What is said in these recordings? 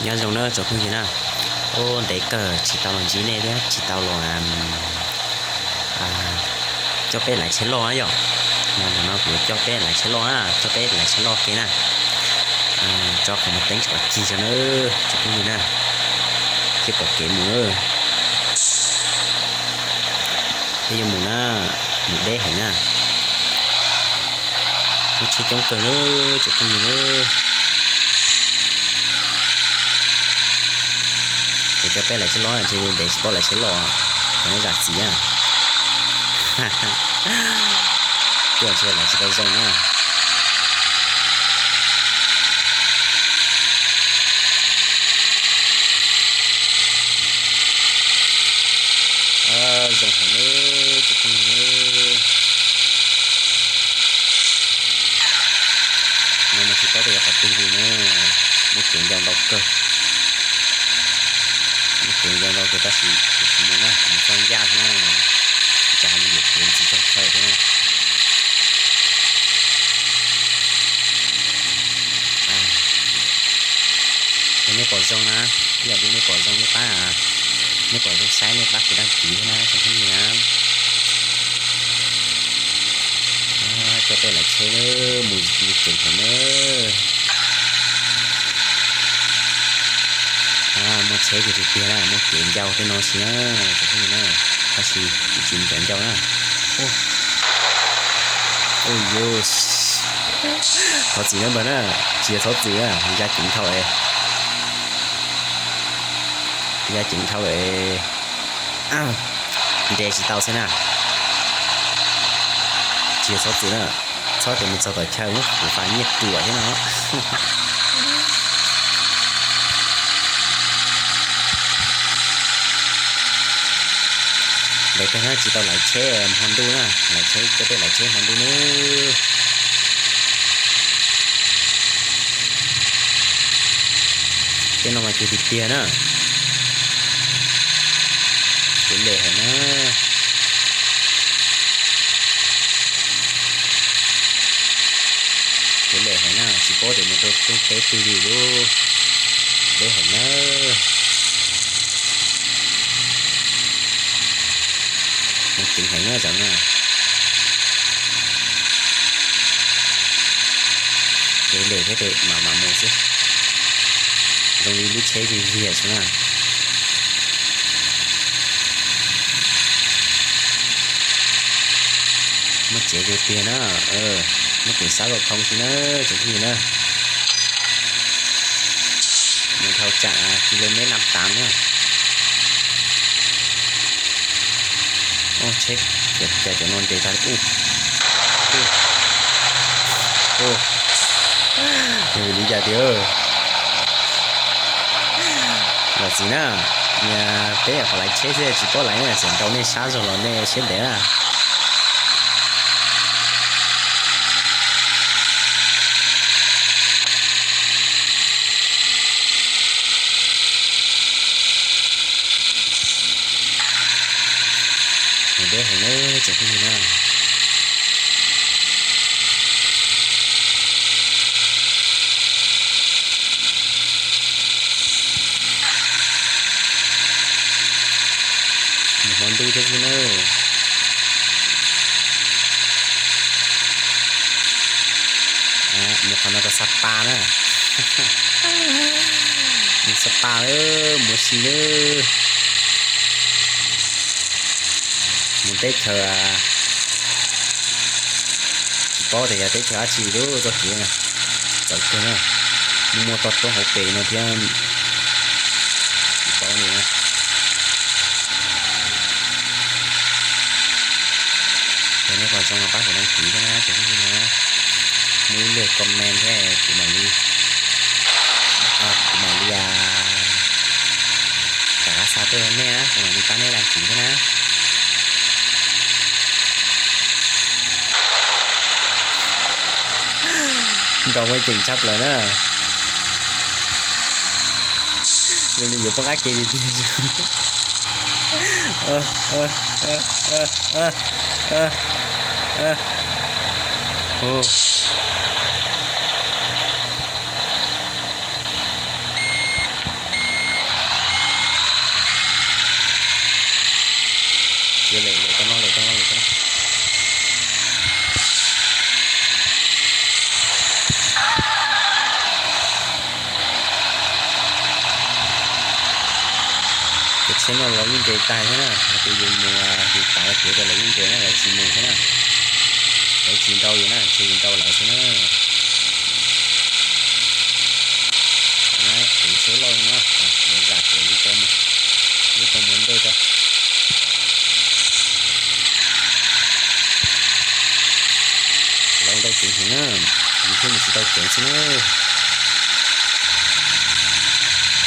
Nyob zoo na tsoom phooj ywg na. Ub, ntev kawg tsis tau los ntsib nej thiab tsis tau los coj peb laiv tsheb loj na yom. Zaum no kuv yuav coj peb laiv tsheb loj na, coj peb laiv tsheb loj ke na. Tso qhov muag teeb tsis pom cig tso na tsoom phooj ywg na, thiaj pom kev mus na. Peb yuav mus na, mus deb heev na. Muaj tsheb coob kawg na tsoom phooj ywg na. Kuv coj peb laiv tsheb loj ntshe ntev tsis paub laiv tsheb loj, thov nej zam txim na. Tuaj ntshe laiv tsis tau zoo na. Zoo heev li tsoom phooj ywg. No mas tsis paub tias yog qhov twg li na. Muaj kev ncau ntau kawg. Muaj kev ncau ntau kawg tab sis kuv tsis mus na, kuv mus txog ncaj xwb na. Tsam ho mus yuam kev ntxiv txog chaw thiab na. Yog nej pom zoo na, ib yam li nej pom zoo nej pab, nej pom zoo saib nej pab kuv đăng ký thiab na tsoom phooj ywg na. Coj peb laiv tsheb mus mus tsev heev na. Muaj tsheb tiag tiag na, muaj kev ncau tej no si na tsoom phooj ywg na, tab sis kuv tsis nco ncau na. Thov txim na npawg na, tsis yog thov txim na, ya ceev dhau, ya ceev dhau lawm, nres tsis tau xwb na. Tsis yog thov txim na, txhob tias mus txog tom chaw muab kuv fas nyiaj ruam thiab no. Ntev kawg na tsis tau laiv tsheb hmo ntuj na, laiv tsheb coj peb laiv tsheb hmo ntuj na. Tej no mas cuag tiag tiag na. Kev lem heev na. Kev lem heev na, tsis paub tias mus rau rooj teb twg li lub. Deb heev na. Mus ceev heev na zaum no. Kev lem thiab tes mam mam mus xwb. Zoo li lub tsheb viag viag xwb na. Muaj tsev tiag tiag na. Muab ceev sab kom thoob xwb na tsoom phooj ywg na. Mus dhau tsam ki lô mev nam tav na. Tsheb cov no nres tag li ub. Ua li cas tiag. Los txiv na, peb qhov laiv tsheb xwb tsis paub laiv na, txawm nrau nej sab zog los nej siab ntev na. Mus deb heev na tsoom phooj ywg na. Mus hmo ntuj thiab xwb na. Mus qhov no rau Sapa na. Mus Sapa, mus ua si na. Mus teb chaws tsis paub tias yog teb chaws dab tsi lub txoj kev txawv kawg na. Muaj muaj toj roob hauv pes no thiab tsis paub li na. Yog nej pom zoo los pab kuv đăng ký thiab na tsoom phooj ywg na. Muaj ib lwm comment thiab kuv mam li, kuv mam li rov qab xa tuaj rau nej na, kuv mam li pab nej đăng ký thiab na. Nrau muaj ceem tshaj plaws na. Zoo li yuav poob qab ke li tiag. No lawv yeej nres tag thiab na, hais tias yus mus, yus tav kev rau lawv yeej nres na, lawv tsis mus thiab na. Lawv tsis nrau yus na, ntshe yus nrau lawv xwb na. Kuv tsheb loj no, kuv zam kev lub koj mus, lub koj mus ntej rau. Lawv nrau ceev heev na, yus thiaj mus tsis tau ceev xwb na.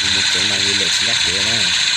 Yus mus ceev mas yus lem tsis ncaj kev na.